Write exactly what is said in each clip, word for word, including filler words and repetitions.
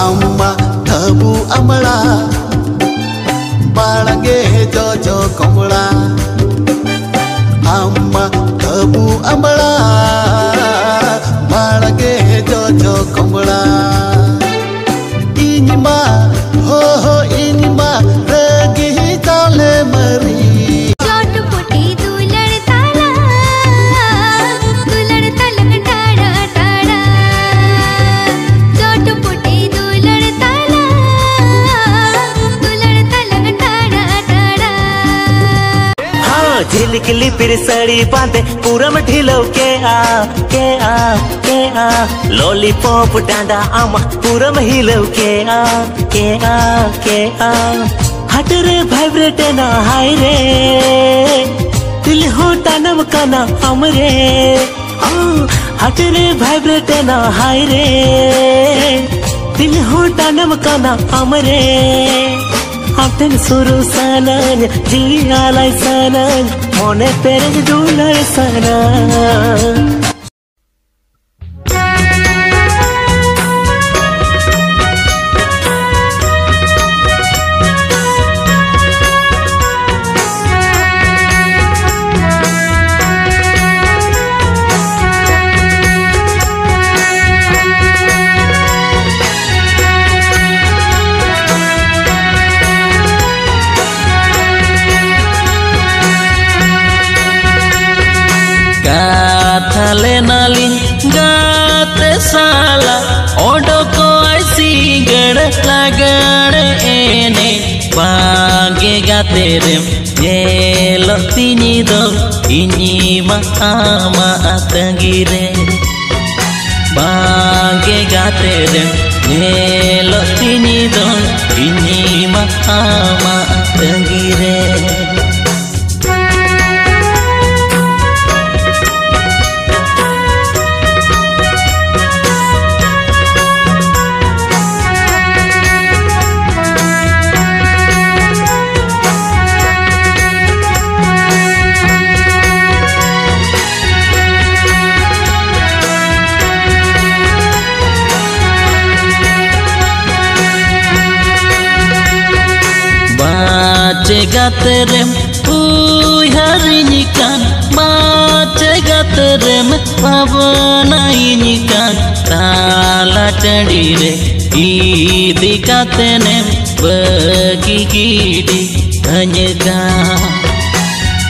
ᱟᱢ ᱢᱟ ᱟᱹᱵᱩ ᱟᱢᱲᱟ, ᱵᱟᱲᱜᱮ ᱡᱚᱡᱚ ᱠᱚᱢᱲᱟ᱾ ᱟᱢ ᱢᱟ ᱟᱹᱵᱩ ᱟᱢᱲᱟ, ᱵᱟᱲᱜᱮ ᱡᱚᱡᱚ ᱠᱚᱢᱲᱟ᱾ ᱤᱧ ᱢᱟ, ᱦᱳ ᱦᱳ, ᱤᱧ ᱢᱟ ᱨᱟᱹᱜᱤ ᱪᱟᱞᱮ ᱢᱟᱹᱨᱤ᱾ ᱪᱚᱴᱯᱚᱴᱤ ᱫᱩᱞᱟᱹᱲ ᱛᱟᱞᱟ, ᱫᱩᱞᱟᱹᱲ ᱛᱟᱞᱟᱝ ᱴᱟᱲᱟ ᱴᱟᱲᱟ᱾ ᱪᱚᱴᱯᱚᱴᱤ ᱫᱩᱞᱟᱹᱲ ᱛᱟᱞᱟ, ᱫᱩᱞᱟᱹᱲ ᱛᱟᱞᱟᱝ ᱴᱟᱲᱟ ᱴᱟᱲᱟ᱾ ᱦᱟᱸ, ᱡᱷᱤᱞᱠᱤ ᱞᱤᱯᱤᱨ ᱥᱟᱹᱲᱤ ᱵᱟᱸᱫᱮ ᱯᱩᱨᱟᱹᱢ ᱰᱷᱤᱞᱟᱹᱣ ᱠᱮᱜᱼᱟ, ᱠᱮᱜᱼᱟ, ᱠᱮᱜᱼᱟ᱾ ᱞᱚᱞᱤᱯᱚᱯ ᱰᱟᱸᱰᱟ ᱟᱢᱟᱜ ᱯᱩᱨᱟᱹᱢ ᱦᱤᱞᱟᱹᱣ ᱠᱮᱜᱼᱟ, ᱠᱮᱜᱼᱟ, ᱠᱮᱜᱼᱟ᱾ ᱦᱟᱴ ᱨᱮ ᱵᱷᱟᱭᱵᱨᱮᱴ ᱮᱱᱟ ᱦᱟᱭ ᱨᱮ, ᱛᱤᱞᱦᱚᱸ ᱴᱟᱱᱟᱢ ᱠᱟᱱᱟ ᱟᱢ ᱨᱮ᱾ ᱦᱟᱴ ᱨᱮ ᱵᱷᱟᱭᱵᱨᱮᱴ ᱮᱱᱟ ᱦᱟᱭ ᱨᱮ, ᱛᱤᱞᱦᱚᱸ ᱴᱟᱱᱟᱢ ᱠᱟᱱᱟ ᱟᱢ ᱨᱮ᱾ ᱟᱢ ᱴᱷᱮᱱ ᱥᱩᱨᱩᱜ ᱥᱟᱱᱟᱧ, ᱡᱤᱣᱤ ᱟᱞᱟᱭ ᱥᱟᱱᱟᱧ, ᱢᱚᱱᱮ ᱯᱮᱨᱮᱡ ᱫᱩᱞᱟᱹᱲ ᱥᱟᱱᱟᱧ᱾ ᱠᱟᱛᱷᱟ ᱞᱮᱱᱟᱞᱤᱧ ᱜᱟᱛᱮ ᱥᱟᱞᱟᱜ, ᱚᱰᱚᱠᱚᱜᱼᱟᱭ ᱥᱤᱸᱜᱟᱹᱲ ᱞᱟᱜᱟᱲ ᱮᱱᱮᱡ᱾ ᱵᱟᱝᱜᱮ ᱜᱟᱛᱮ ᱨᱮᱢ ᱧᱮᱞᱚᱜ ᱛᱤᱧ ᱫᱚ, ᱤᱧ ᱢᱟ ᱟᱢᱟᱜ ᱛᱟᱺᱜᱤ ᱨᱮ᱾ ᱵᱟᱝᱜᱮ ᱜᱟᱛᱮ ᱨᱮᱢ ᱧᱮᱞᱚᱜ ᱛᱤᱧ ᱫᱚ, ᱤᱧ ᱢᱟ ᱟᱢᱟᱜ ᱛᱟᱺᱜᱤ ᱨᱮ᱾ ᱪᱮᱜᱟᱛ ᱨᱮᱢ ᱩᱭᱦᱟᱹᱨᱤᱧ ᱠᱟᱱ, ᱢᱟ ᱪᱮᱜᱟᱛ ᱨᱮᱢ ᱵᱷᱟᱵᱽᱱᱟᱭᱤᱧ ᱠᱟᱱ, ᱛᱟᱞᱟ ᱴᱟᱺᱰᱤ ᱨᱮ ᱤᱫᱤ ᱠᱟᱛᱮᱱᱮᱢ ᱵᱟᱹᱜᱤ ᱜᱤᱰᱤ ᱠᱟᱹᱧ ᱠᱟᱱ᱾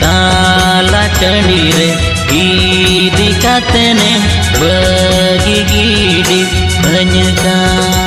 ᱛᱟᱞᱟ ᱴᱟᱺᱰᱤ ᱨᱮ ᱤᱫᱤ ᱠᱟᱛᱮᱱᱮᱢ ᱵᱟᱹᱜᱤ ᱜᱤᱰᱤ ᱠᱟᱹᱧ ᱠᱟᱱ᱾